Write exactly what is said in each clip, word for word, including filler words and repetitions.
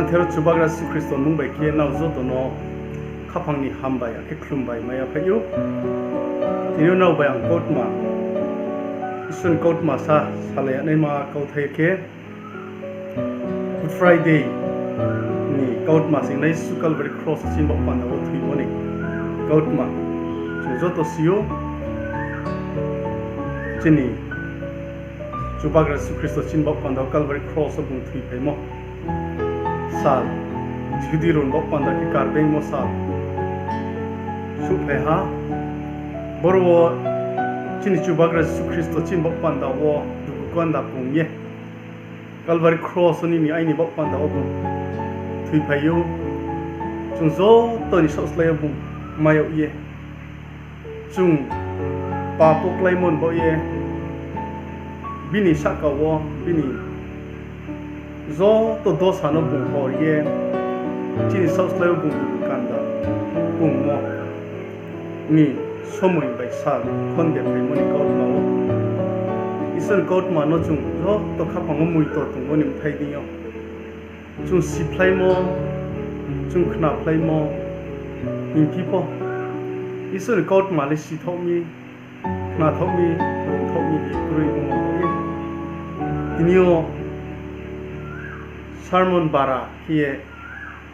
Thero Chubagra Jisu Khristo nung bai khe nrao joto no khaphang ni hambai akhe khlumbai mai ya phai ou. Tini yo nrao bai ang kautma, Isor ni kautma sa salai yag naima kauthai khe, Good Friday ni kautma se nai, Jisu Calvary cross chini baoh panda wo thoimo ni kautma. Chung joto si ou, chini Chubagra Jisu Khristo chini baoh panda wo Calvary cross wo bung thoiphaimo sal, Jihudi rao ni baoh panda khe karbengmo sal souhphai ha. Boro wo chini Chubagra Jisu Khristo chini baoh panda wo dugu kanda pung ye Calvary cross wo nini aini baoh panda wo bung thoiphai ou. Chung joto ni saohslái yo bung mai yag ye, chung pap wo kláimo ni baoh ye, bini sahka wo bini joto dosa no bung hor ye, chini saohslái yo bung dugu kanda pungmo ni somoi bai sal khonde phaimo ni kautma wo, Isor ni kautma no chung joto khaphang wo moito tongmo ni bthai deing yo chung siphlaimo, chung khnaphlaimo hing phi pho, Isor ni kautma le sithaoh mi, khnathaoh mi, rungthaoh mi, kroi ongmo ye. Tini yo sermon bara khe ye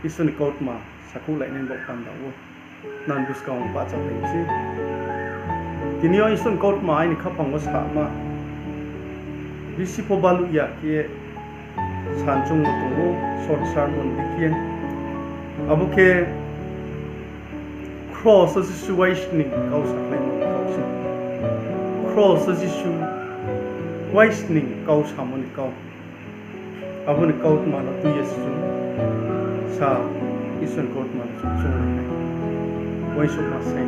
Isor ni kautma sakhouhlainai baoh panda wo nang buskang wo bahchaphai mi sei. Tini yo Isor ni kautma aini khaphang wo sama, bisi pho baluh ya khe ye san choungmo tong ou, short sermon dei khe. Abo khe, Kros wo Jisu uaisning kau sakhlaimo ni kau se. Kros wo Jisu uaisning kau samo ni kau. Abo ni kautma no tui ye se chung sa, Isor ni kautma no chung choung nai. Uaingsouhma sai.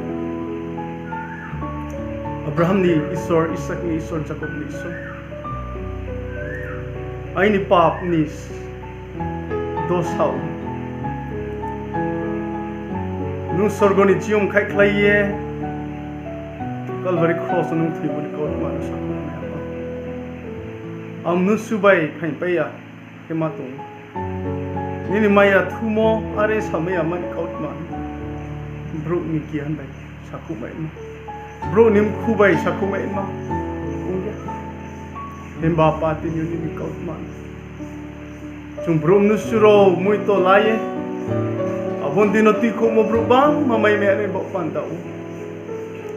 Abraham ni Isor, Isak ni Isor, Jakob ni Isor, aini pap ni dosa wo nung sorgo ni chiyong khaihkhlai ye Kalvari kros wo nung thoimo ni kautma no sakhouh nai, Apa. Ang mnusu bai phaingpai ya khe ma tong ou. Nini maya thumo are samai ya mani kautma, brouh ni giyan bai sakhouhmaima, brouh ni mkhu bai sakhouhmaima ong ya. Himba Apa, tini yo nini kautma no chung brouh mnusu rao moito la ye, abo ni deing no tuikhouhmo brouh bangma maimai ya ni baoh panda wo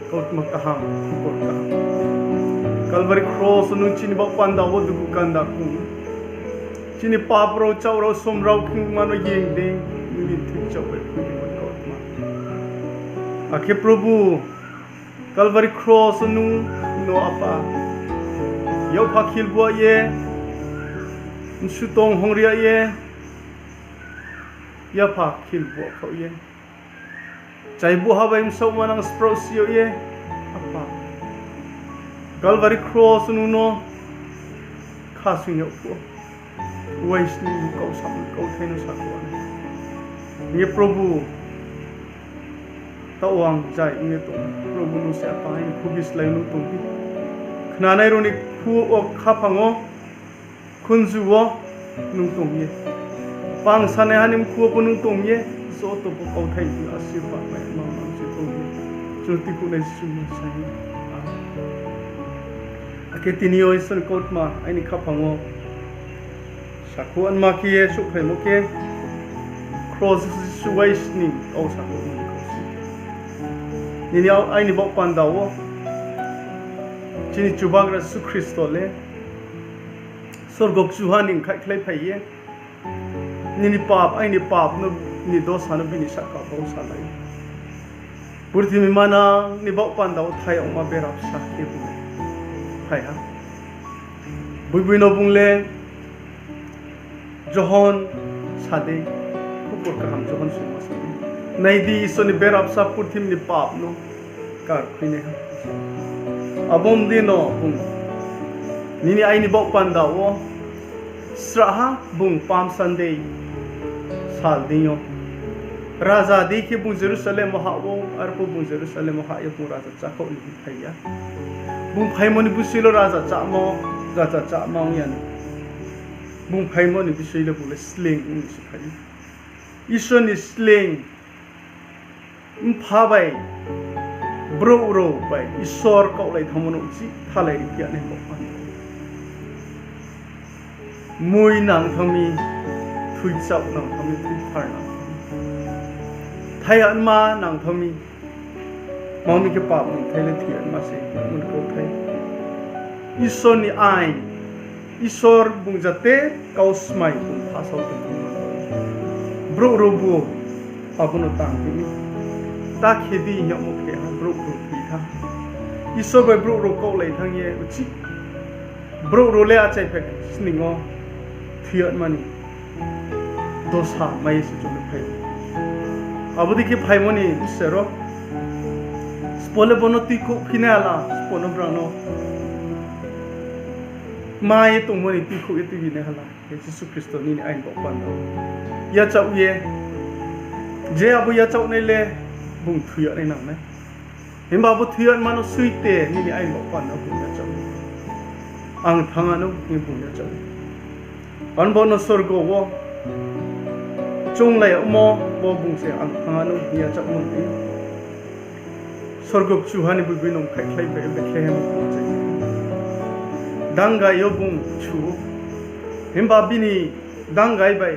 kautma kaham, khupor kaham. Kalvari kros wo nung chini baoh panda wo dugu kanda kung, chini pap rao, chaoh rao, som rao khingma no yeng dei, nini thik chaoh bai khuimo kautma. Akhe Probhu, Kalvari kros wo nung no Apa, yakpha khilbu ye, msu tong hongri ye, yapha khilbu khaoh ye, chaibu ha bai bsaoh manang spraohsi yag ye, Apa, Kalvari kros wo nung no khasing yag phuh wo, uaisning ni kau samo ni kauthai no sakhouh nai. Hing ye Probhu, taoh ang zai ong ye tong, Probhu nung se Apa, aini khubislái nung tong di. Khnanai rao ni khu wo khaphang wo, khunju wo nung tong ye, pang sanaiha ni mkhu wo pho nung tong ye, joto pho kauthai ni asirbad mai ma ma se tong ye, chung tuikhouhnai Jisu ni sai. Amen. Akhe tini yo Isor ni kautma aini khaphang wo sakhouh anma khe ye souhphaimo khe, kros wo Jisu uaisning kau sakhouh nini kau se. Nini aini baoh panda wo chini Chubagra Jisu Khristo le sorgo kchuha ni khaihkhlai phai ye, nini pap, aini pap no, ni dosa no bini sahka wo salai, purthimbi manang ni baoh panda wo thai yagma berabsa khe bung phai ha. Boiboi no bung le Johon sa dei, khupor kaham Johon soima sa dei, nai di, Isor ni berabsa purthimbi ni pap no karkhuinaiha. Abo ni deing no bung nini aini baoh panda wo srahha, bung Palm Sunday sal deing yo raja dei khe bung Jerusalem wo hah ou, arphuh bung Jerusalem wo hah ye bung raja chákhouh ni phai ya. Bung phaimo ni bsing lo raja chámo, raja cháma ong ya ni. Bung phaimo ni bisoi le bung le sleing ong se phai ou. Isor ni sleing, mpha bai brouh rao bai Isor kaohlai thanngmo no uchih thalai ri phi ya nai bo panda. Mui nang thanng mi, thui chaoh nang thanng mi, thui thar nang thanng mi. Thaiha nma nang thanng mi. Tma hing khe pap ni bthai le thoi ya nma se, abo ni kauthai. Isor ni ain, Isor bung jate kau smai bung thasao tong ou. Brouh rao bu abo no tang khe mi. Ta khe di hing yagmo khe ha, brouh rao thoi tha. Isor bai brouh rao kaohlai thanng ye uchih brouh rao le achai phai sning yo thoi ya nma ni dosa mai ye se chung no phai. Abo dei khe phaimo ni bsero, sbo le bo no tuikhouh phi nai hala, sbo no brao no mai ye tongmo ni tuikhouh ye tuibi nai hala, Jisu Khristo nini ain baoh panda yachaoh ye, je abo yachaoh nai le bung thoi ya nai nang nai. Himba abo thoi ya nma no sui te nini ain baoh panda bung yachaoh. Ang thanng anou hing ye bung yachaoh. Ang bo no sorgo wo chounglai yagmo, bo bung se ang thanng anou hing yachaoh no ni. Sorgo kchuha ni boiboi no mkhaihkhlai bai Bethlehem wo bung chai. Dangai yo bung chu ou. Himba bini dangai bai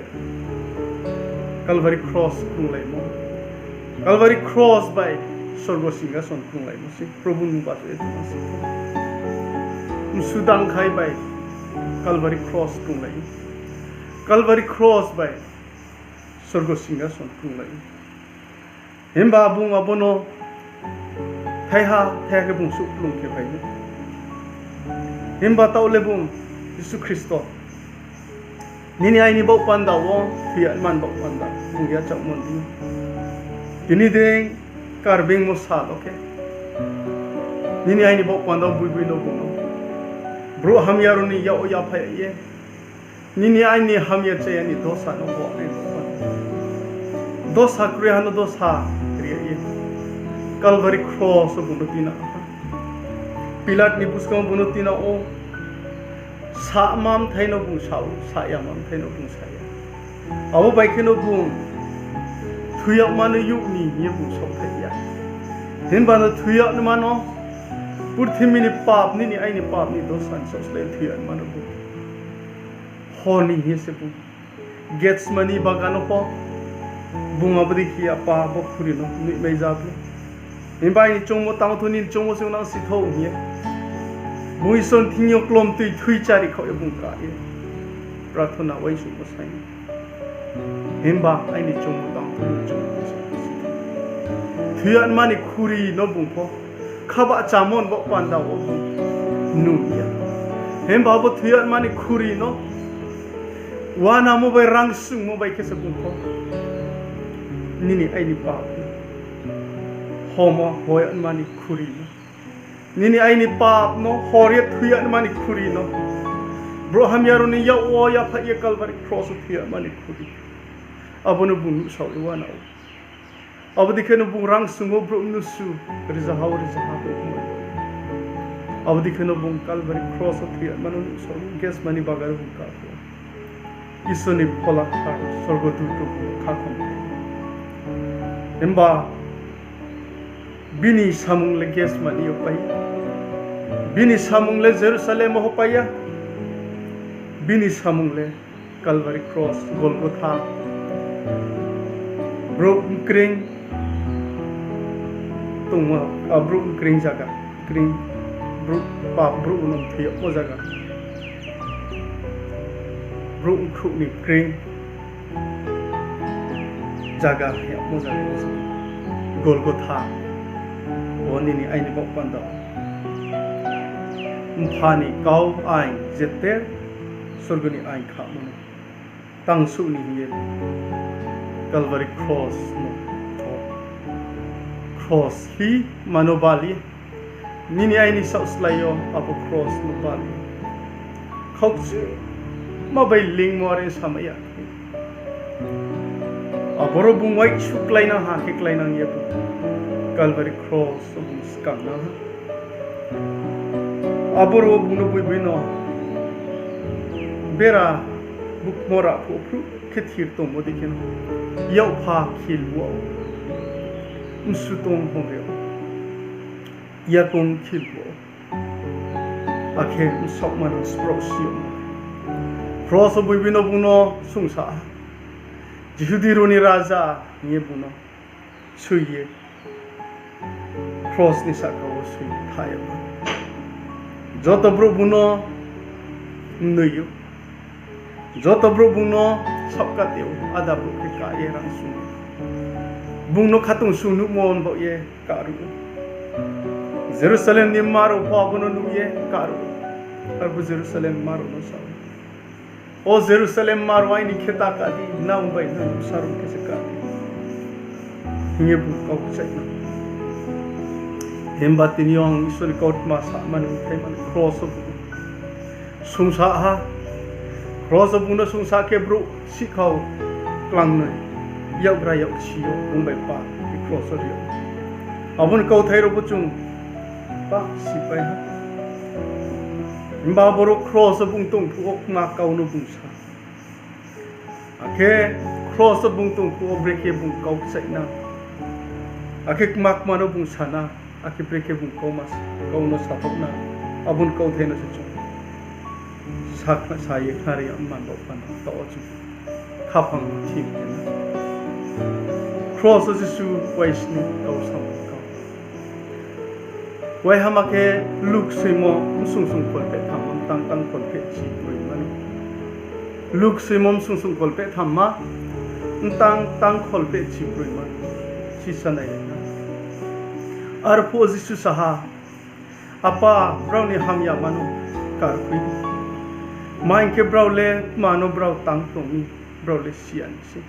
Calvary cross krunglaimo. Calvary cross bai sorgo singhason krunglaimo se Probhu ni baju ye tongma se. Msu dangkhai bai Calvary cross krunglai ou. Calvary cross bai sorgo singhason krunglai ou. Himba bung abo no thaiha thaiha khe bung souhplung khe phai ou. Himba taoh le bung Jisu Khristo nini aini baoh panda wo thoi ya nma ni baoh panda bung yachaohmo ni. Tini dei karbeingmo sal wo khe nini aini baoh panda wo boiboi no bung no brouh hamya rao ni yak wo yaphaih ye, nini aini hamya chaya ni dosa no bo nai baoh panda, dosa kroiha no dosa ri ye, Calvary cross wo bung no tuinang ha. Pilat ni buskang wo bung no tuinang ou. Sama bthai no bung sa ou, sa yama bthai no bung sa ya. Abo bai kheno bung thoi yagma no youh ni hing ye bung saohthaih ya. Himba no thoi yagma no, purthimbi ni pap, nini aini pap ni dosa ni saohslái thoi yagma no bung hor ni hing ye se bung Gethsemani bagan wo pho bung abo dei khe ya, Apa, bo khuri no noihmai ja phi. Himba aini choungmo tang thou, nini choungmo se nang si thou hing ye, bung Isor ni thing yo klomtoi thui chari khaoh ye bung ka ye prathona uaingsouhmo sai. Himba aini choungmo tang thou, nini choungmo se nang si thou. Thoi yagma ni khuri no bung pho khabahchamo ni baoh panda wo bung nung ya. Himba abo thoi yagma ni khuri no uanamo bai rangsungmo bai khe se bung pho nini aini pap no homa hoi yagma ni khuri no, nini aini pap no hor ye thoi yagma ni khuri no, brouh hamya rao ni yak wo yaphaih ye Calvary cross wo thoi yagma ni khuri, abo no bung nuhsao ye uana ou. Abo dei kheno bung rangsung wo brouh mnusu rizaha wo rizaha khe ongmo. Abo dei kheno bung Calvary cross wo thoi yagma no nuhsao ye Gethsemani bagan wo bung ka pho. Isor ni phola kthar sorgo dut rao bung no khakhom khe, himba bini samung le Gethsemani yo pai ya. Bini samung le Jerusalem wo pai ya. Bini samung le Calvary cross, Golgotha. Brouh mkreing tongmo, a, brouh mkreing zaga, kring, brouh pap brouh no mthoi yagmo zaga. Brouh mkhrouh ni kring zaga yagmo zaga wo se Golgotha. Bo nini aini baoh panda wo Mpha ni kau ain, jeter sorgo ni ain khamo no tangsouh ni hing ye Calvary cross no, cross hi mano bal ye, nini aini saohslái yo abo cross no bal ye, khaukchima bai lingmo are samai ya. Aboro bung uaingsouhkláinang ha, khe kláinang ye bung Calvary cross wo bung skangnang ha. Aboro bung no boiboi no bera Mora phuh phruh khe thir tongmo dei kheno, yakpha khil wo, bsu tong hong reo, yakoung khil wo, akhe bsaohma no spraohsi yo. Kros wo boibi no bung no sungsa ha, Jihudi rao ni raja hing ye bung no soi ye, kros ni sahka wo soi ye tha yag ha. Joto brouh bung no mnoi ou, joto brouh bung no saohkate ou, ada brouh khe ka ye rang sung ou. Bung no khatungsung nuhmo ni baoh ye karuh ou. Jerusalem ni mma rao pho abo no nuh ye karuh ou. Arphuh Jerusalem mma rao no sa ou, O Jerusalem mma rao, aini khe ta ka di, nang bai nang bsa rao khe se ka di, hing ye bung kau kchaih na. Himba tini yo ang Isor ni kautma sa mani, thai mani, kros wo bung sungsa ha. Kros wo bung no sungsa khe brouh sihkhao klangnoi, yakgra yaksi yo bung bai pa, kros wo ri ou. Abo ni kauthai rao pho chung pa sipai ha. Himba boro kros wo bung tong phuh wo kma kau no bung sa. Akhe kros wo bung tong phuh wo brekhe bung kau kchaih na. Akhe kma kma no bung sa na. Akhe brekhe bung kau no sathaoh na. Abo ni kauthai no se chung sa ye khnari ya man baoh panda taoh wo chung khaphang thim khe na. Kros wo Jisu waisni kau sa kau. Waihama khe Luk soimo bsung sung kholpheh thamma mtang tang kholpheh chi broima no. Luk soimo bsung sung kholpheh thamma mtang tang kholpheh chi broima no. Sisa nai na. Arphuh Jisu sa ha, Apa, brao ni hamyama no karkhui di. Tma hing khe, brao le tma no brao tang tong mi, brao le si ya ni sei.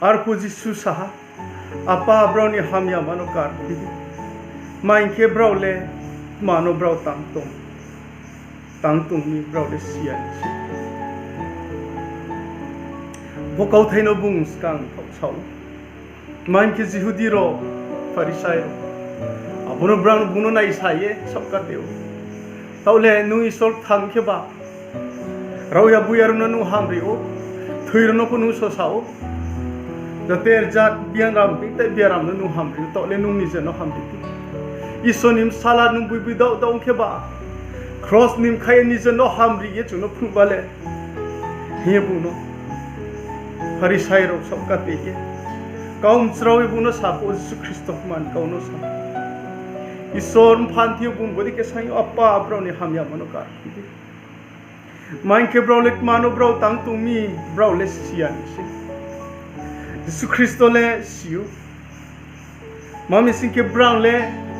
Arphuh Jisu sa ha, Apa, brao ni hamyama no karkhui di. Tma hing khe, brao le tma no brao tang tong, tang tong mi, brao le si ya ni sei. Bo kauthai no bung skang thaoh sa ou. Tma hing khe, Jihudi rao, Pharisai rao, abo no brao bung no naisa ye saohkate ou, Taoh le nung Isor kthang khe ba, raohya buya rao no nung hamri ou, kthoi rao no pho nung sosa ou, jate rjak biaram, bini tai biaram no nung hamri ou, taoh le nung nije no hamri di. Isor ni bsala nung bui bui daoh daoh ong khe ba, kros ni mkha ye nije no hamri ye chung no phnuh ba le, hing ye bung no Pharisai rao saohkate ye, kau mchrao ye bung no sa pho Jisu Khristo kman kau no sa. Isor mphan thing yo bung bodei khe saing yo, Apa, brao ni hamyama no karkhui di. Tma hing khe, brao le tma no brao tang tong mi, brao le si ya ni sei. Jisu Khristo le si ou. Tma mi sing khe, brao le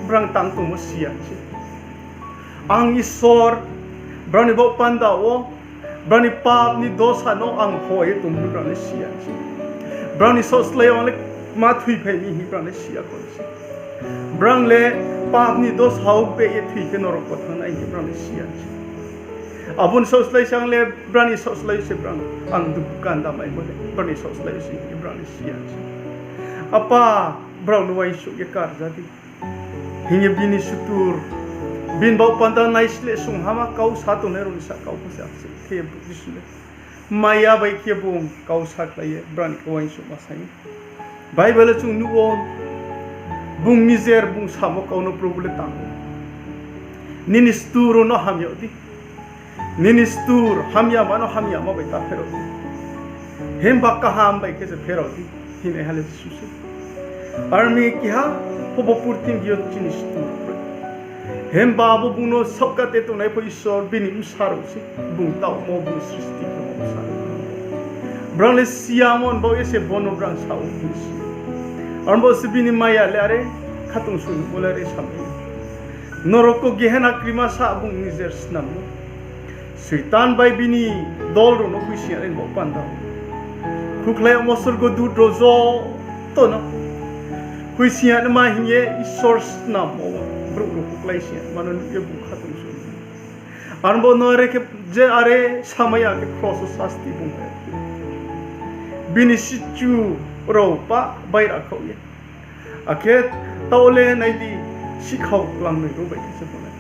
brao tang tongmo si ya ni sei. Ang Isor, brao ni baoh panda wo, brao ni pap ni dosa no ang ho ye tong mi, brao le si ya ni sei. Brao ni saohslái yo ang le ma thoiphai mi hing brao le si ya kho ni sei. Brao le pap ni dosa wo beh ye thoi khe norok wo thanng nai hing brao le si ya ni sei. Abo ni saohslái se ang le, brao ni saohslái se brao, ang dukhu kanda maimo le brao ni saohslái se hing ye brao le si ya ni sei. Apa, brao no uaingsouh ye karja di, hing ye bini sutur, bini baoh panda naisleh sung hama kau sa tongnai rao ni sahka wo pho se akchet khe ye Jisu le maya bai khe bung kau sakhlai ye brao ni khe uaingsouhma saing ou. Bible wo chung nuh ou, bung nijer bung samo kau no Probu le tang ou. Nini sutur rao no hamyag di. Nini sutur hamyama no hamyama bai ta pherao di. Himba kaham bai khe se pherao di, hingnaiha le Jisu se. Armi keha pho bo purthimbi yo chini sutur kroi. Himba abo bung no saohkate tongnai pho Isor bini bsa rao se, bung taohmo, bung sristi khemo bsa rao. Brao le si yamo ni baoh ye se bo no brao sa ou hing si. Aro bo se bini maya le are, khatungsung nuhmo le are samai ou. Norok wo Gehena krima sa bung nijer snam ou. Soitan bai bini dol rao no khuisoing ya nai ni baoh panda wo, khukhlai yagmo sorgodut rao joto no khuisoing ya naima hing ye Isor snam ou, brouh rao khukhlai soing ya naima no nuh ye bung khatungsung. Aro bo no are khe, je are samai ya khe kros wo sasti bung bai bini sichu rao pa bai rakhaoh ye. Akhe taoh le nai di, sihkhao klangnoi rao bai khe se bo nai.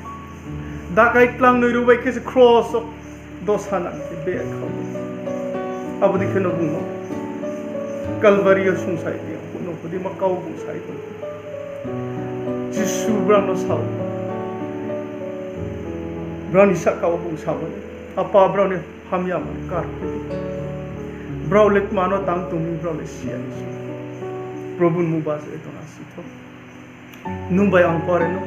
Dakai klangnoi rao bai khe se kros wo dosa nang khe be kha. Abo dei khe no bung no Kalvari yo sungsai di, abo no pho dei ma kau bung sai tong. Jisu brao no sa ou, brao ni sahka wo bung samo, Apa, brao ni hamyamo no kar. Brao le tma no tang tong mi, brao le si ya ni se. Probhu nung baje tong na si tho. Nung bai ang pore no.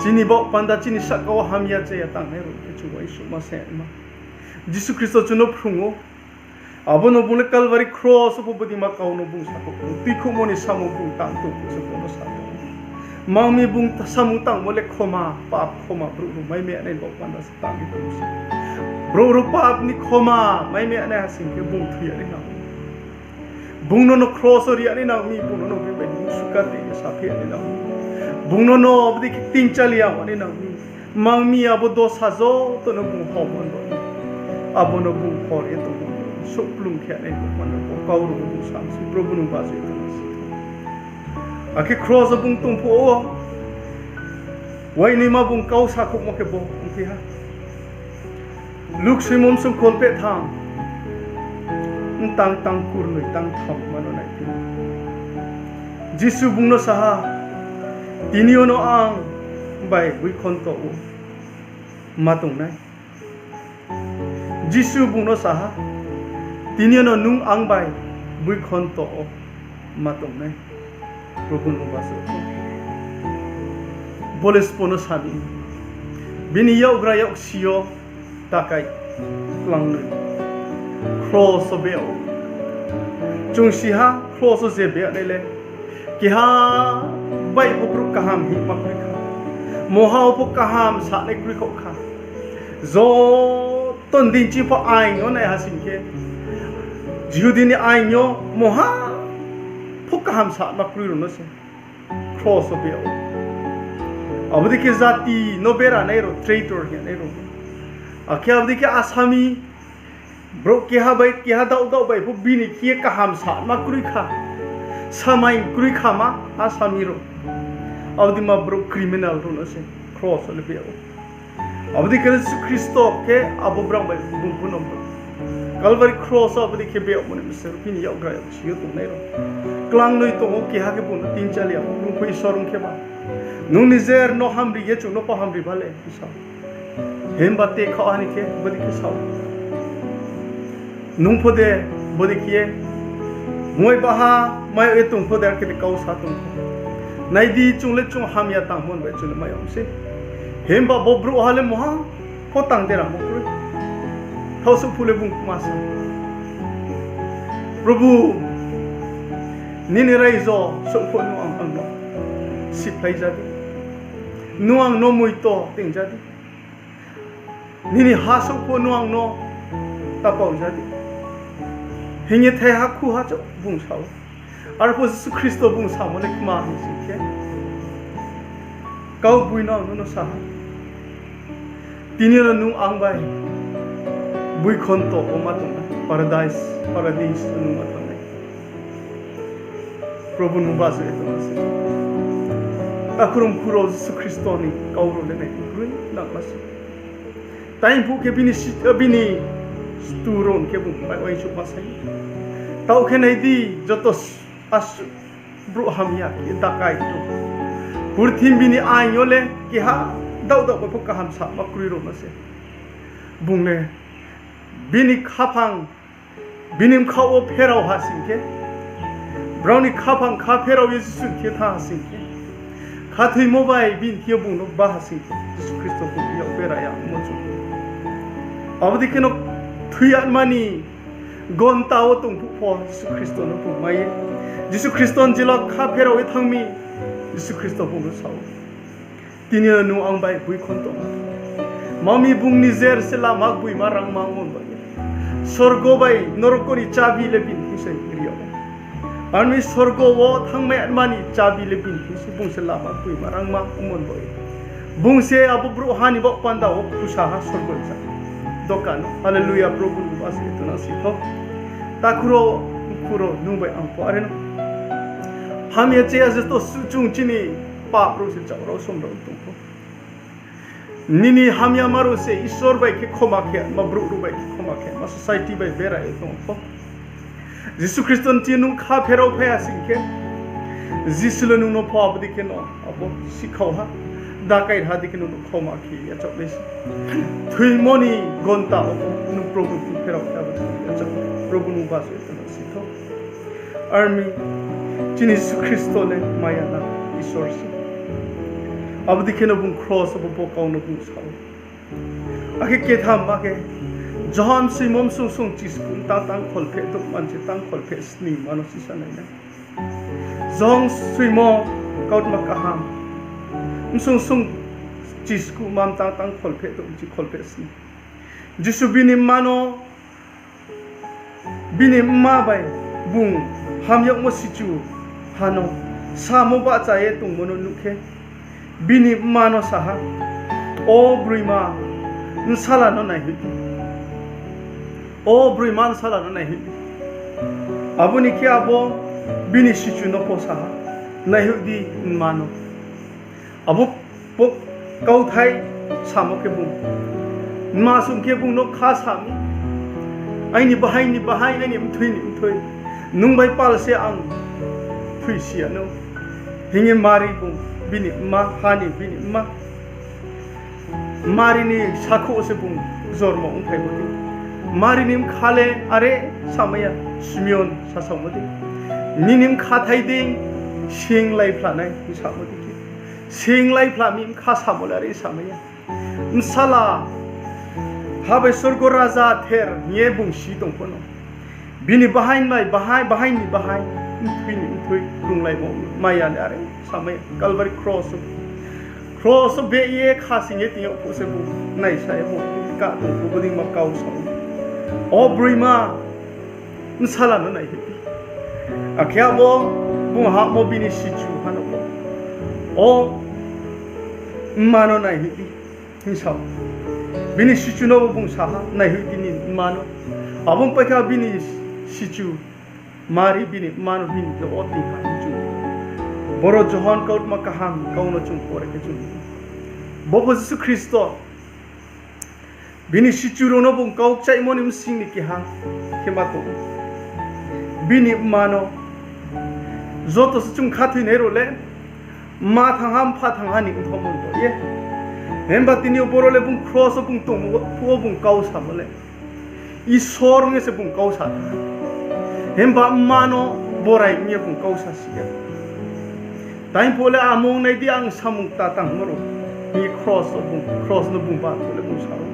Chini baoh panda chini sahka wo hamya chaya tangnai rao khe chung uaingsouhma se ma. Jisu Khristo chung no phrung ou. Abo no bung le Kalvari kros wo pho bodei ma kau no bung sakhouh ou. Tuikhouhmo ni samung bung tang tong se bung no sa tong. Mang mi bung samung tangmo le khoma, pap khoma, brouh rao maimai nai baoh panda se tang ye tong se. Brouh rao pap ni khoma maimai nai ha sing khe bung thoi ya nai nang. Bung no no kros wo ri ya nai nang mi, bung no no bini bai nung suka tei ye saphi ya nai nang mi. Bung no no abo dei khe tingchali ya nai nang mi. Mang mi abo dosa joto no bung homo no. Abo no bung hor ye tongmo no. Souhplung khe nai bo mano bo kau rao bung sam se, Probhu nung baje tong se. Akhe kros wo bung tong phuh wo, uainoima bung kau sakhouhmo khe bo ongphi ha. Luk soimo bsung kholpheh tham, mtang tang kurnoi tang tham ma no naiphi. Jisu bung no sa ha, Tini yo no ang bai boikhonto wo ma tong nai. Jisu bung no sa ha, Tini yo no nung ang bai boikhonto wo ma tong nai. Probhu nung baje tong. Bo le sbo no sa mi, bini yakgra yaksi yo takai klangnoi kros wo be ou. Chung si ha, kros wo je be nai le keha bai pho brouh kaham hingma kroi kha. Moha wo pho kaham sanai kroi khaoh kha. Joto ni dei chi pho aing yo nai ha sing khe, Jihudi ni aing yo moha pho kaham sama kroi rao no se kros wo be ou. Abo dei khe jati no beranai rao, traitor hingnai rao. Akhe abo dei khe asami, brouh keha bai keha daoh daoh bai pho bini khe ye kaham sama kroi kha, samai kroi kha ma asami rao. Abo dei ma brouh criminal rao no se kros wo le be ou. Abo dei khe Jisu Khristo khe abo brao bai bung pho no Kalvari kros wo abo dei khe be yagmo ni bsing bini yakgra yaksi yo tongnai rao. Klangnoi tong ou, keha khe bung no tingchali ya, bung pho Isor ong khe ba. Nung nijer no hamri ye chung no pho hamri ba le, sa. Himba te khaoh ha ni khe, bodei khe sa ou. Nung pho de, bodei khe ye, moi baha, mai ye tong pho de, akhe de kau sa tong pho. Nai di, chung le chung hamya tangmo bai chung le mai ong se. Himba bo brouhha le moha pho tang dera mo kroi. Thaohsouh phuh le bung kma sa, Probhu, nini raijo souh pho nung ang, ang no siphlai ja di. Nung ang no moito ting ja di. Nini ha souh pho nung ang no ta pao ja di. Hing ye thai ha khu ha chouh bung sa ou. Arphuh Jisu Khristo bung samo le kma hing sing khe, kaugboino ang no no sa ha, tini yo no nung ang bai boikhonto wo ma tong nai, paradise, paradise no nung ma thanng nai. Probhu nung baje tong se. Takhu rao mkhu rao, Jisu Khristo ni kau rao le nai kroi nangma se. Tai phuh khe bini si-, bini stu rao khe bung bai uaingsouhma sai. Taoh khe nai di, joto asuh brouh hamya khe dakai tong. Purthimbi ni aing yo le keha daoh daoh bai pho kaham sama kroi rao no se. Bung le bini khaphang, bini bkhaoh wo pherao ha sing khe, brao ni khaphang kha pherao ye Jisu ni thing yo thanng ha sing khe, khathoimo bai bini thing yo bung no ba ha sing khe, Jisu Khristo bung thing yo bera ya ongmo chung. Abo dei kheno thoi yama ni gonta wo tong phuh pho Jisu Khristo no bung mai ye, Jisu Khristo ni jila kha pherao ye thanng mi, Jisu Khristo bung no sa ou, tini yo nung ang bai boikhonto ma tong nai. Ma mi bung nijer se lama gboima rangma ongmo ni baoh ye. Sorgo bai noroko ni chabi le bini thing se ri yag ou. Ar mi sorgo wo thanngmai yama ni chabi le bini thing se, bung se lama gboima rangma ongmo ni baoh ye. Bung se abo brouhha ni baoh panda wo khusa ha sorgo ni sa doka no. Hallelujah, Probhu nung baje tong nang si tho. Takhu rao, mkhu rao, nung bai ang pho are no hamya chaya joto suh chung chini pap rao se chao rao som rao tong pho. Nini hamyama rao se Isor bai khe khoma khe ma, brouh rao bai khe khoma khe ma, society bai bera ye tong pho, Jisu Khristo ni thing yo nung kha pherao phai ha sing khe, Jisu le nung no pho abo dei kheno abo sihkhao ha, dakai ha dei khe nung no khoma khe yachaoh nai se. Thoimo ni gonta wo pho nung Probhu ni thing pherao khe abo dei khe yachaoh, Probhu nung bachoi ye tong si thou. Ar mi, chini Jisu Khristo le maya nang Isor se. Abo dei kheno bung kros wo bo kau no bung sa ou. Akhe ketham ma khe, Johon soimo bsung sung chiskuh tang tang kholpheh douh man se tang kholpheh sning ma no sisa nai na. Johon soimo kautma kaham bsung sung chiskuh man tang tang kholpheh douh chi kholpheh sning. Jisu bini mma no, bini mma bai bung hamyagmo sichu ha no samo bahcha ye tongmo no nuh khe, bini mma no sa ha, O broima, nsala no naihoih di. O broima, nsala no naihoih di. Abo ni khe abo bini sichu no pho sa ha, Naihoih di, mma no. Abo bo kauthai samo khe bung, mma song khe bung no kha sa mi, Aini bahaing ni bahaing, aini mthoi ni mthoi, nung bai pal se ang thoisi ya nou. Hing ye Mari bung, bini mma, ha ni bini mma. Mari ni sakhouh se bung jormo ongphaimo dei. Mari ni bkha le are samai ya, Simeon sasaomo dei. Nini bkhathai dei sing lai phla nai hing samo dei khe. Sing lai phla mi bkha samo le are samai ya. Bsala, ha bai sorgo raja ther hing ye bung si tong pho no, bini bahaing bai bahaing, bahaing ni bahaing, mthoi ni mthoi krunglaimo maya le are samai ya. Kalvari kros wo, kros wo beh ye khasing ye tong yag phuh se bung naisa ye bung ka tong phuh, bodei ma kau sa ou, O broima, nsala no naihoih di. Akhe abo bung hahmo bini sichu ha no, O mma no naihoih di, hing sa ou. Bini sichu no bo bung sa ha, Naihoih di nini mma no. Abo pai khe bini sichu Mari bini mma no bini khe o tong ha hing chung. Boro Johon kautma kaham kau no chung pore khe chung, bo pho Jisu Khristo bini sichu rao no bung kau kchaihmo ni bsing ni keha khe ma tong ou. Bini mma no, joto se chung khathoinai rao le mma thangha, mpha thangha ni ongthamo to ye. Himba tini yo boro le bung kros wo bung tongmo phuh wo bung kau samo le Isor ong ye se bung kau sa tha. Himba mma no borai ong ye bung kau sa si ya. Tai phuh le amung nai di, ang samung ta tangmo rao, hing ye kros wo bung, kros no bung ba phuh le bung sa ou.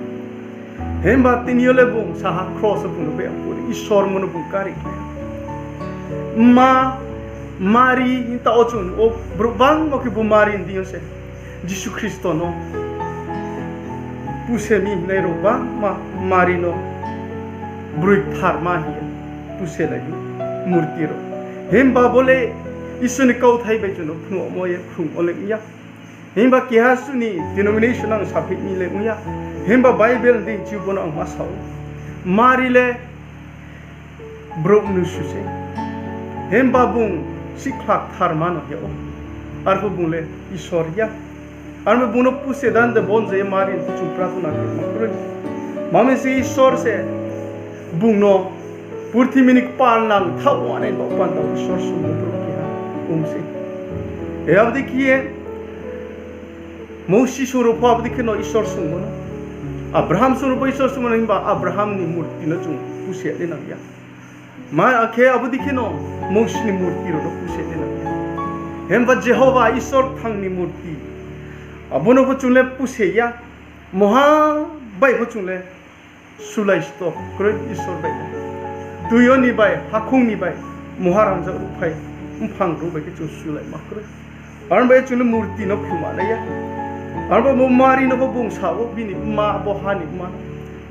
Himba tini yo le bung sa ha, kros wo bung no be phuh le Isor mo no bung kari khlai ha. Mma, Mari hing ta wo chung ou, brouh bangmo khe bo Mari ni deing yo se Jisu Khristo no puse mi hingnai rao bangma Mari no broi ktharma hing ye puselai ou, murti rao. Himba bo le Isor ni kauthai bai chung no phnuhmo ye khrungmo le ong ya. Himba keha suh ni denomination ang saphi mi le ong ya. Himba Bible ni deing chi yo bo no ang ma sa ou. Mari le brouh mnusu se. Himba bung sihkhla ktharma no hing yag ou. Arphuh bung le Isor ya. Arphuh bung no puse dan de bon je Mari ni chung prathona khe ma kroi. Mami se Isor se bung no purthimbi ni kpal nang thaoh wo nai baoh panda Isor songmo brouh keha ong se. E abo dei khe ye Mousi song rao pho abo dei khe no Isor songmo no. Abraham song rao pho Isor songmo no, himba Abraham ni murti no chung puse nai nang ya. Ma akhe abo dei khe no Mousi ni murti rao no puse nai nang ya. Himba Jehova Isor kthang ni murti, abo no pho chung le puse ya. Mungha bai pho chung le sulai sto kroi Isor bai le. Tui yo ni bai, hakhoung ni bai, mungha rangzag ruhphai, mphang ruh bai khe chung sulaima kroi. Aro bai chung le murti no phrungma nai ya. Aro bo Mari no pho bung sa ou, bini mma, bo ha ni mma no,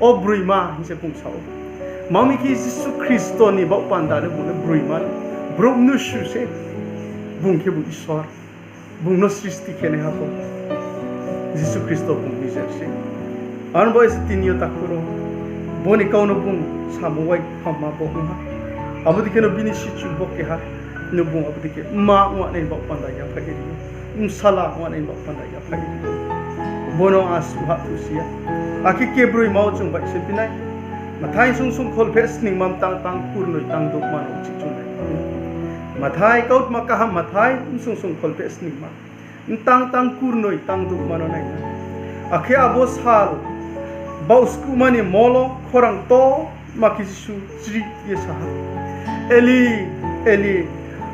O broima, hing se bung sa ou. Mami khe Jisu Khristo ni baoh panda le bung le broima, brouh mnusu se, bung khe bung Isor. Bung no sristi khenaiha pho Jisu Khristo bung nijer se. Aro bai se tini yo takhu rao, bo ni kau no bung samo wai khama bo ong ha. Abo dei khe no bini sichu bo keha no bung abo dei khe mma ong nai baoh panda yaphai ri ou. Bsala ong nai baoh panda yaphai ri ou. Bo no asuh ha thusi ya. Akhe kebroima wo chung baihse phi nai. Mathai bsung sungkholpheh sningma mtang tang kurnoi tang douhma no chih chung nai. Mathai, kautma kaham Mathai bsung sungkholpheh sningma mtang tang kurnoi tang douhma no nai na. Akhe abo sal baoh skuhma ni mol wo khorang ktorma khe Jisu chrih ye sa ha, Eli, Eli,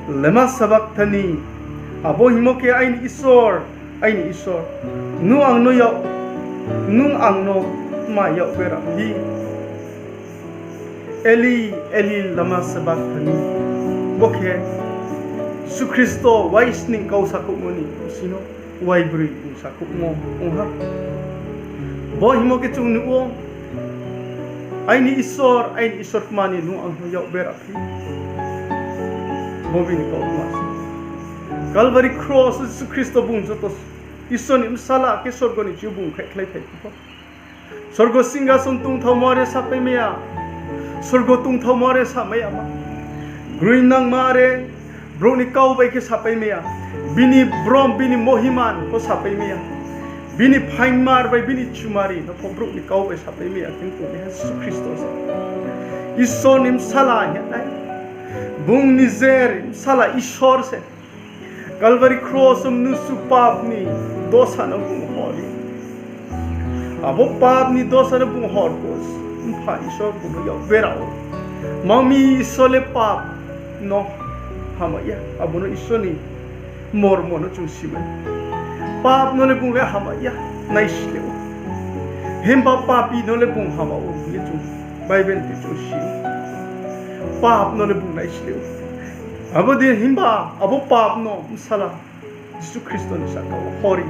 lema sabakthani? Abo hingmo khe, Aini Isor, aini Isor, nung ang no yak, nung ang no tma yak bera phi? Eli, Eli, lama sabakthani? Bo khe Jisu Khristo waisning kau sakhouhmo ni bsing yo waibroi bung sakhouhmo ong ha. Bo hingmo khe chung nuh ou, Aini Isor, aini Isor, tma ni nung ang no yak bera phi? Bo bini kautma se. Kalvari kros wo Jisu Khristo bung joto Isor ni bsala khe sorgo ni chih yo bung khaihkhlai phai pho, sorgo singkason tongthaomo are sapai mai ya, sorgo tongthaomo are samai ya ma. Groingnangma are brouh ni kau bai khe sapai mai ya. Bini brom, bini mohiman pho sapai mai ya. Bini phaingmar bai bini chumari no pho brouh ni kau bai sapai mai ya khe tongnaiha Jisu Khristo se. Isor ni bsala hing nai. Bung nijer bsala Isor se. Kalvari kros wo mnusu pap ni dosa no bung hor ye, abo pap ni dosa no bung hor pho, Mpha Isor bung no yak bera ou. Mami Isor le pap no hamai ya, abo no Isor ni mormo no chung si mai. Pap no le bung le hamai ya, naisle ou. Himba papi no le bung hama ou hing ye chung Bible ni chung si ou. Pap no le bung naisle ou. Abo dei himba abo pap no bsala Jisu Khristo ni sahka wo hor ye,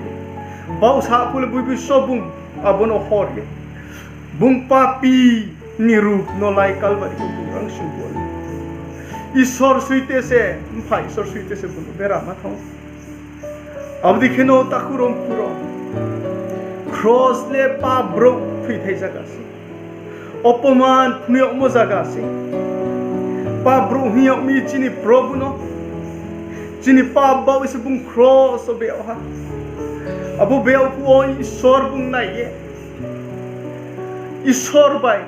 baoh sahku le bui bui so bung abo no hor ye, bung papi ni rup no lai Kalvari wo bung rangsing pho. Isor suite se, Mpha Isor suite se bung no bera ma thanng. Abo dei kheno takhu rao mkhu rao, kros le pap brouh thoithai zaga se. Opoman phnuh yagmo zaga se. Pap brouh hing yag mi chini Probhu no. Chini pap baoh ye se bung kros wo beyag ha. Abo beyag phuh wo Isor bung nai ye, Isor bai,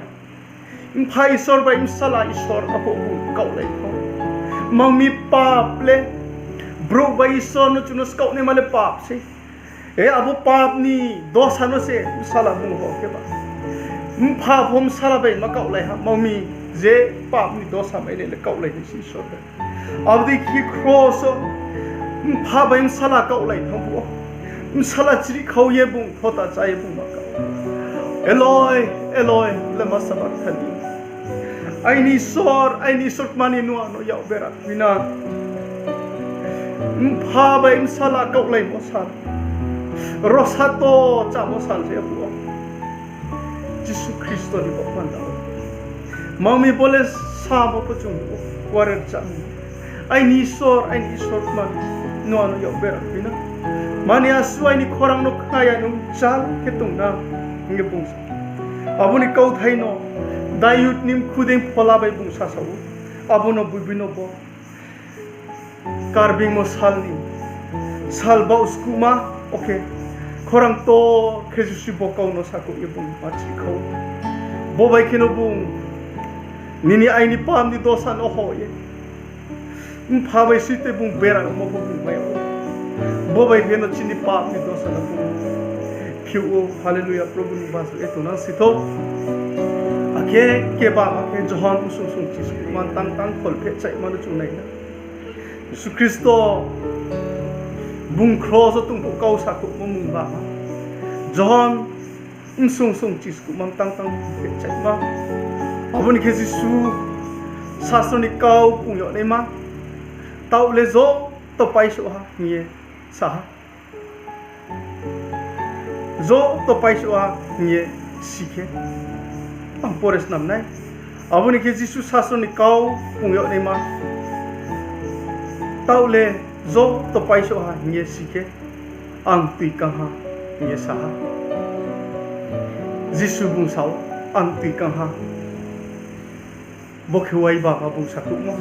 Mpha Isor bai Bsala Isor abo bung kaohlai thanng. Mangmi pap le, brouh bai Isor no chung no skaoh naima le pap se. E, abo pap ni dosa no se Bsala bung hor khe ba. Mpha pho Bsala bai ma kaohlai ha, mangmi je pap ni dosa mai nai le kaohlai nai se Isor bai. Abo dei khe kros wo Mpha bai Bsala kaohlai thanng phuh wo, Bsala chrihkhau ye bung thota chá ye bung ma kau, Eloi, Eloi, lema sabakthani? Aini Isor, aini Isor, tma ni nung ang no yak bera phi na? Mpha bai Bsala kaohlaimo sal, rosato chámo sal se phuh wo. Jisu Khristo ni baoh panda wo mangmi bo le samo pho chung kuarer chá mi, Aini Isor, aini Isor, tma ni nung ang no yak bera phi na? Mani asuh aini khorang no khna ya nung chal khe tong na, hing ye bung sa. Abo ni kauthai no Dayud ni mkhu dei phola bai bung sasa ou. Abo no bui bui no bo Karbeingmo sal ni sal baoh skuhma, okay, khorang ktor khe Jisu bo kau no sakhouh ye bung ma chihkhau. Bo bai kheno bung nini aini pap ni dosa no hoih ye, Mpha bai suite bung bera ongmo pho bung mai ou. Bo bai kheno chini pap ni dosa no bung phiouh ou. Hallelujah, Probhu ni basu ye tongnang si thou. Akhe kebama khe Johon bsung sung chiskuhma tang tang kholphehchaima no chung nai na. Jisu Khristo bung kros wo tong phuh kau sakhouhmo mung bama. Johon bsung sung chiskuhma tang tang kholphehchaima. Abo ni khe Jisu sastro ni kau pung yag naima, taoh le joto paisouh ha hing ye sa ha. Joto paisouh ha hing ye si khe, ang pore snam nai. Abo ni khe Jisu sastro ni kau pung yag naima, taoh le joto paisouh ha hing ye si khe, ang tui kang ha hing ye sa ha. Jisu bung sa ou, ang tui kang ha. Bo khe wai bama bung sakhouhmo.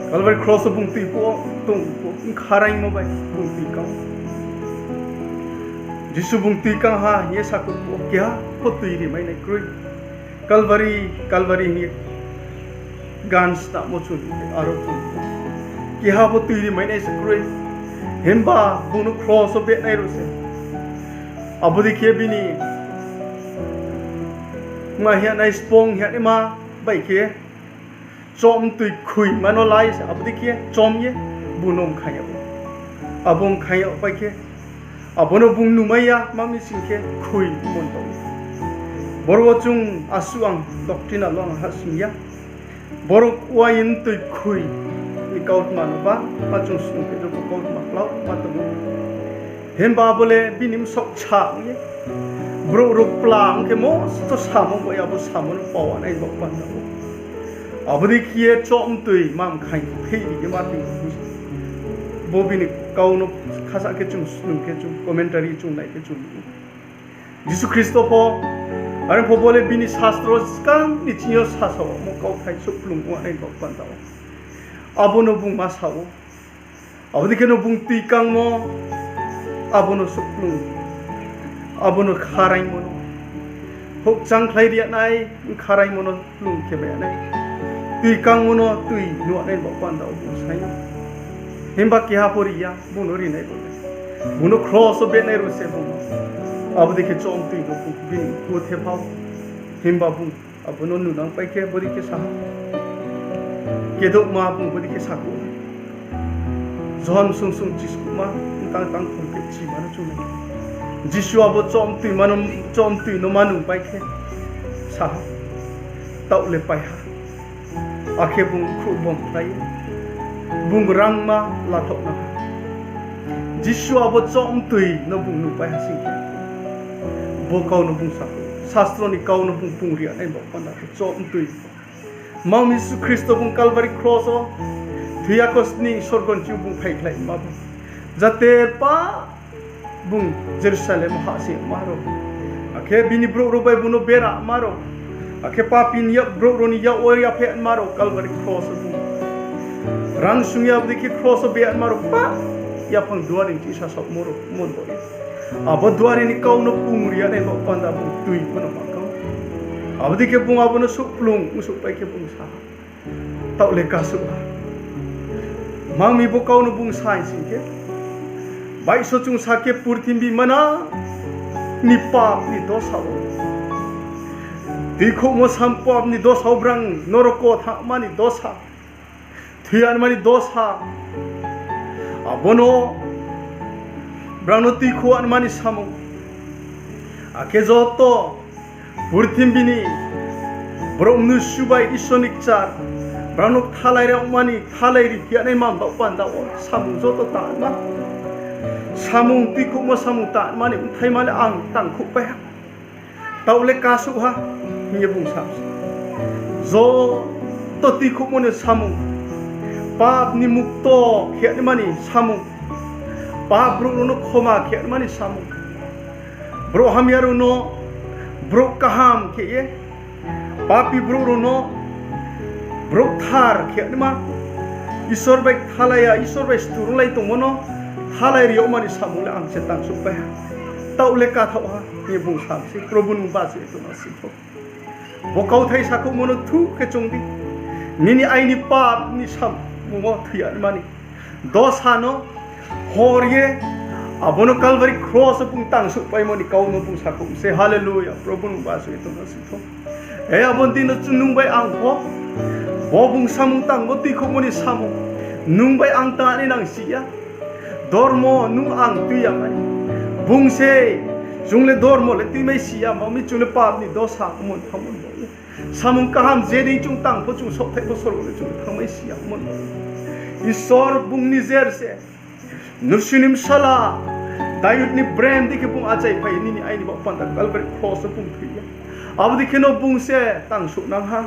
Kalvari kros wo bung tui phuh wo, tong phuh, bkha raimo bai bung tui kang ou. Jisu bung tui kang ha hing ye sakhouh pho, keha pho tui rimai nai kroi. Calvary, Calvary hing ye gan snamo chung, aro chung. Keha pho tui rimai nai se kroi. Himba bung no kros wo behnai rao se. Abo dei khe bini ma hing ye nai spong hing ye naima bai khe chomtui khuima no lai se, abo dei khe chom ye bung no mkhaing yag ou. Abo mkhaing yag pai khe, abo no bung numai ya, ma mi sing khe khui mon tong. Boro wo chung asuh ang doctrine alo ang hahsoing ya. Boro uain toi khui ni kautma no ba, ma chung snung khe joto kautma klau ma tong ou. Himba abo le bini bsaoh ksa ong ye, brouh rao kpla ong khe mosto samo bai abo samo no pao nai baoh panda ou. Abo dei khe ye chomtui ma mkhaing phei ri ye ma tong ou. Bo bini kau no khasa khe chung snung khe chung commentary chung nai khe chung nuh ou. Jisu Khristo pho, are pho bo le bini sastro skang ni ching yo sasaomo kauthai souhplung ong nai baoh panda ou. Abo no bung ma sa ou. Abo dei khe no bung tui kangmo, abo no souhplung, abo no kharaimo no, houhchangkhlai ri ya nai, kharaimo no kplung khe bai ya nai. Tui kangmo no tui nuh nai baoh panda wo bung sa ou. Himba keha pho ri ya, bung no rinai rao le, bung no kros wo behnai rao se bung no. Abo dei khe chomtui no bung bini kuthe phao. Himba bung abo no nunang pai khe bodei khe sa ha. Kedouhma bung bodei khe sakhouh ha. Johon sung sung chiskuhma, tang tang khol khe chima no chung nai. Jisu abo chomtui ma no, chomtui no ma nung pai khe sa ha, taoh le pai ha. Akhe bung khruh bom khlai ye, bung rangma lathaoh nang ha. Jisu abo chomtui no bung nuhpai ha sing khe, bo kau no bung sakhouh, sastro ni kau no bung pung ri ya nai baoh panda khe chomtui. Mang Jisu Khristo bung Calvary kros wo thoi ya kho sning sorgo ni ching yo bung phaikhlaima bung. Jate pa bung Jerusalem wo hahsoingma rao, akhe bini brouh rao bai bung no berama rao, akhe papi ni yak brouh rao ni yak wo yaphaima rao Calvary kros wo bung rang sung ya, abo dei khe kros wo beama rao pa yaphang duari ni ching sasaohmo rao mon bo ye. Abo duari ni kau no pung ri ya nai baoh panda bung tui pho no ma kau. Abo dei khe bung abo no souhplung ong souhpai khe bung sa ha, taoh le kasuh ha. Mang mi bo kau no bung sa sing khe, baihso chung sa khe purthimbi manang ni pap ni dosa wo, tuikhouhmo sam pap ni dosa wo brang noroko thangma ni dosa, thoi ya nma ni dosa, abo no brang no tuikhouh nma ni samung, akhe joto purthimbi ni brouh mnusu bai Isor ni kchar brang no kthalai ri yagma ni, kthalai ri ya nai man baoh panda wo samung joto tangma, samung tuikhouhmo samung tangma ni bthaima le ang tangkhouhpai ha. Taoh le kasuh ha, hing ye bung sa se. Joto tuikhouhmo ni samung, pap ni mukto khe nma ni samung, pap brouh rao no khoma khe nma ni samung, brouh hamya rao no brouh kaham khe ye, papi brouh rao no brouh kthar khe nma, Isor bai kthalai ya, Isor bai sturunglai tongmo no kthalai ri yagma ni samung le ang se tangsouhpai ha. Taoh le kathaoh ha, hing ye bung sa se, Probhu nung bachu ye tongna si thou. Bo kauthai sakhouhmo no thu khe choung di. Nini aini pap ni samung wo thoi ya nma ni dosa no hor ye, abo no Calvary kros wo bung tangsouhpaimo ni kau no bung sakhouh se. Hallelujah, Probhu nung bachu ye tongna si thou. He abo ni dei no chung nung bai ang pho, bo bung samung tang, bo tuikhouhmo ni samung, nung bai ang tangnai nang si ya. Dormo nung ang tui ya mai. Bung se, chung le dormo le tuimai si ya, ma mi chung le pap ni dosa mon thanngmo ni baoh ye. Samung kaham je dei chung tang pho chung saohthaih pho sorgo le chung thanngmai si ya mon. Isor bung nijer se, mnusu ni bsala, Dayud ni brem dei khe bung achaiphai nini aini baoh panda Calvary kros wo bung thoi ye. Abo dei khe no bung se tangsouhnang ha.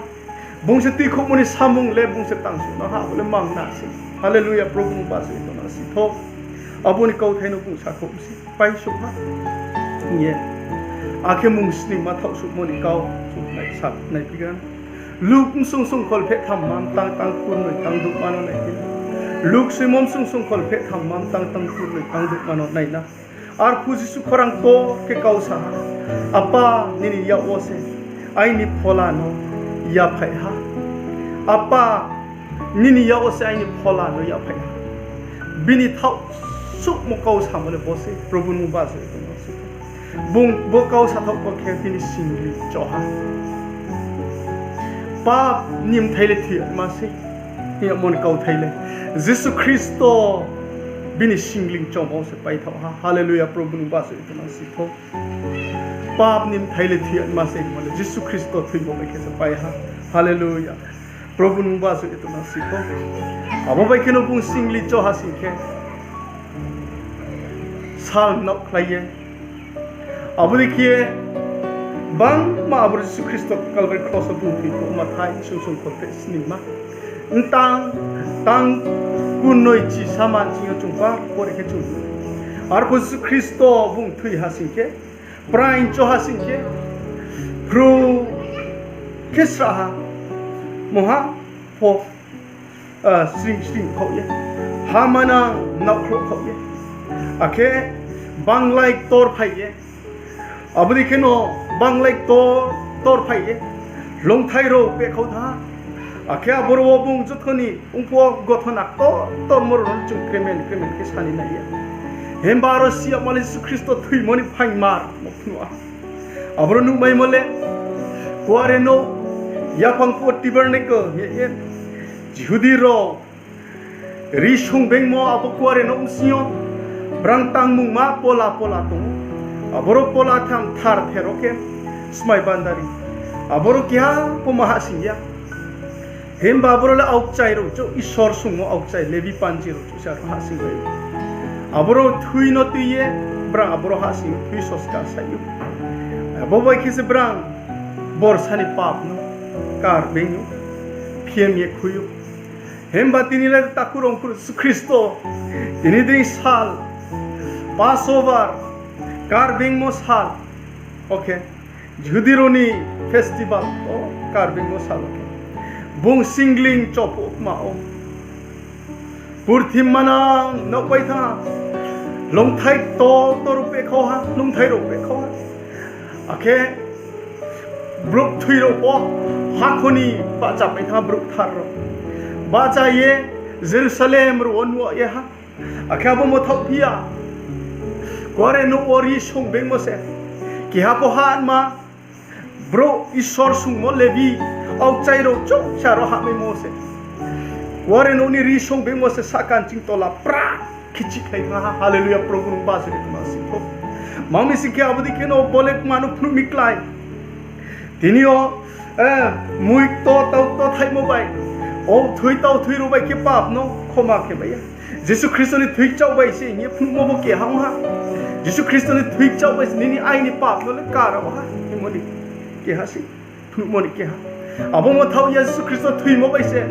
Bung se tuikhouhmo ni samung le bung se tangsouhnang ha, abo le mangna se. Hallelujah, Probhu nung bachu ye tongna si thou. Abo ni kauthai no bung sakhouh se, paisouh ha. Hing ye, akhe mung sningma thaohsouhmo ni kau chung nai sa, naiphi gra. Luk bsung sung kholpheh thamma mtang tang kurnoi tang douhma no nai di. Luk soimo bsung sung kholpheh thamma mtang tang kurnoi tang douhma no nai na. Arphuh Jisu khorang ktor khe kau sa ha, Apa, nini yak wo se aini phola no yaphaih ha. Apa, nini yak wo se aini phola no yaphaih ha. Bini thaoh suhmo kau samo le bo se, Probhu nung bahcha ye tong no se. Bung bo kau sathaoh pho khe bini singli choh ha. Pap ni bthai le thoima se, hing yagmo ni kauthai le Jisu Khristo bini singli chomo se paithaoh ha. Hallelujah, Probhu nung bahcha ye tong no se pho. Pap ni bthai le thoima se hingmo le Jisu Khristo thoimo bai khe se pai ha. Hallelujah. Probhu nung bahcha ye tong no se pho. Abo bai kheno bung singli choh ha sing khe, sal naohkhlai ye, abo dei khe ye bangma aboro Jisu Khristo Calvary cross wo bung thoi pho Mathai sung sung kholpheh sningma, tang, tang kunoi chi sama sing yo chung pa pore khe chung. Arphuh Jisu Khristo bung thoi ha sing khe, praing choh ha sing khe, phru khe srah ha, mungha pho, ah, sring sring khaoh ye, ha manang naohkhlouh khaoh ye, akhe banglai ktor phai ye, abo dei kheno banglai ktor, ktor phai ye, longthai rao pehkhau tha. Akhe aboro wo bung joto ni ongphuh wo gothona ktor, ktormo rao no chung kremen kremen khe sa ni nai ya. Himba aro si yagmo le Jisu Khristo thoimo ni phaingma no phnuh ha. Aboro nuhmaimo le, kuarenouh yaphang phuh wo tabernacle hing ye, Jihudi rao ri song bengmo abo kuarenouh bsing yo brang tangmungma pola pola tong ou. Aboro pola tham thar ther wo khe smai bandari. Aboro keha pho ma hahsoing ya. Himba aboro le aokchai rao chouh, Isor songmo aokchai, Levi panji rao chouh se aro hahsoing bai. Aboro thui no tui ye, brang aboro hahsoing ou, thui soska sai ou. Abo bai khe se brang borsa ni pap no kar being ou, phem ye khui ou. Himba tini le takhu rao khe Jisu Khristo, tini dei sal, Passover, kar beingmo sal, okay, Jihudi rao ni festival, o kar beingmo sal wo khe, bung singling chophuh ma ou. Purthim manang naohpai thanng ha, longthai ktor ktor rao pehkhau ha, longthai rao pehkhau ha. Akhe brouh thoi rao pho, hakho ni bahchapai thanng ha brouh kthar rao. Bahcha ye Jerusalem rao wo nuh ye ha. Akhe abo mthaoh phi ya. Kuarenouh wo ri song bengmo se. Keha pho hahma, brouh Isor songmo Levi, aokchai rao chouh se aro hahmaimo se. Kuarenouh ni ri song bengmo se sahka nching tola pra khichih khlai thanng ha. Hallelujah, Probhu nung bahcha ye tongma sing kho. Mami sing khe abo dei kheno bo le kma no phnuh mi klái. Tini yo, eh, mui kto tau kto thaimo bai, o thoi tau thoi rao bai khe pap no khoma khe mai ya. Jisu Khristo ni thoi kchaoh bai se hing ye phnuhmo bo keha ong ha. Jisu Khristo ni thoi kchaoh bai se nini aini pap no le kara ha hingmo ni keha se. Phnuhmo ni keha. Abo mthaoh ya Jisu Khristo thoimo bai se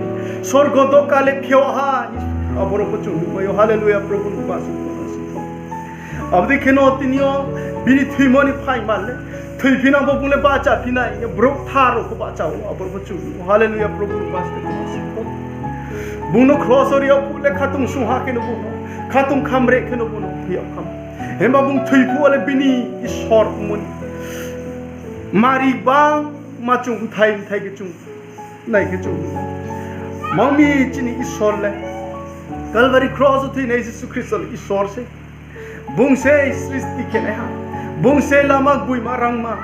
sorgo doka le pheo ha. Aboro pho chung nuhmai ou, hallelujah, Probhu nung bahcha ye tongma sing kho. Abo dei kheno tini yo bini thoimo ni phaingma le, thoiphinang pho bung le bahchaphi nai, brouh kthar rao pho bahcha ou, aboro pho chung nuh ou, hallelujah, Probhu nung bahcha ye tongma sing kho. Bung no kros wo ri yag phuh le khatungsung ha kheno bung no, khatung khamre kheno bung no thoi yag kham. Himba bung thoi phuh wo le bini Isor ongmo ni mari bangma chung bthai bthai khe chung nai khe chung nuh ou. Mami chini Isor le, Calvary kros wo thoinai Jisu Khristo le Isor se. Bung se sristi khenaiha. Bung se lama gboima rangma.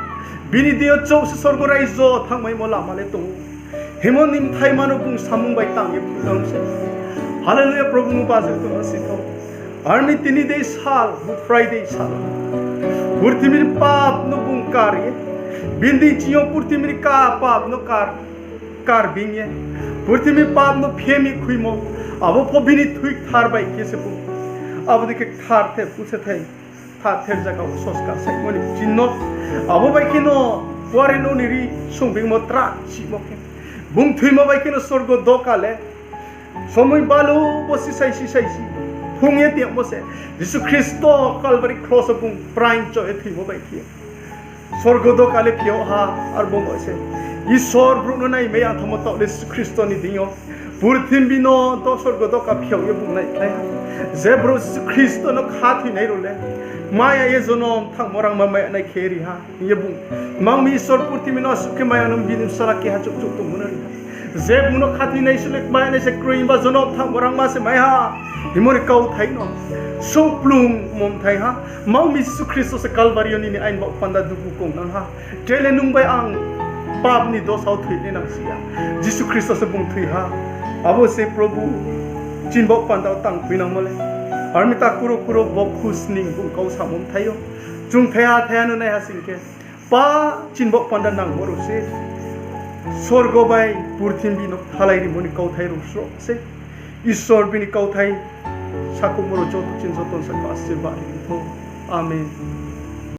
Bini deing yo chouh se sorgo raijo thanngmaimo lama le tong ou. Hingmo ni bthaima no bung samung bai tang ye phnuhnang se. Hallelujah, Probhu nung bahcha ye tongma sing kho. Ar mi tini dei sal, Good Friday sal, purthimbi ni pap no bung kar ye, bini deing ching yo purthimbi ni ka pap no kar, kar being ye, purthimbi ni pap no phem ye khuimo, abo pho bini thoi kthar bai khe se bung. Abo dei khe kthar the, puse thai, kthar ther zaga wo soska saimo ni chinno. Abo bai kheno kuarenouh ni ri song bengmo tra sihmo khe, bung thoimo bai kheno sorgo doka le somoi balu bo sisai sisai si phung ye tongmo se. Jisu Khristo Calvary kros wo bung praing choh ye thoimo bai khe sorgo doka le pheo ha, ar bo mo se Isor brouh no naimai ya thanngmo taoh le Jisu Khristo ni deing yo Purthimbi no do sorgo doka phiao ye bung naikhlai ha. Je brouh Jisu Khristo no khathoinai rao le, maya ye jonom thangmo rangma mai nai khe ri ha hing ye bung, tma ong mi Isor purthimbi no asuh khe maya no bini bsala keha chouh chouh tongmo no ri ha. Je bung no khathoinai se le mai nai se kroi, himba jonom thangmo rangma se mai ha. Hingmo ni kauthai no souhplung mom thai ha. Tma ong mi Jisu Khristo se Kalvari yo nini aini baoh panda dugu kongnang ha. Tre le nung bai ang pap ni dosa wo thoi nai nang si ya. Jisu Khristo se bung thoi ha. Abo se Probhu chini baoh panda wo tang khuinangmo le. Aro mi ta kuro kuro bo khusning bung kau samo mthai yo. Chung thaiha thaiha no naiha sing khe, pa chini baoh panda nangmo rao se sorgo bai purthimbi no thalai rimo ni kauthai rao sroh se. Isor bini kauthai sakhouhmo rao joto chini joto ni saka asirbad ri thou. Amen.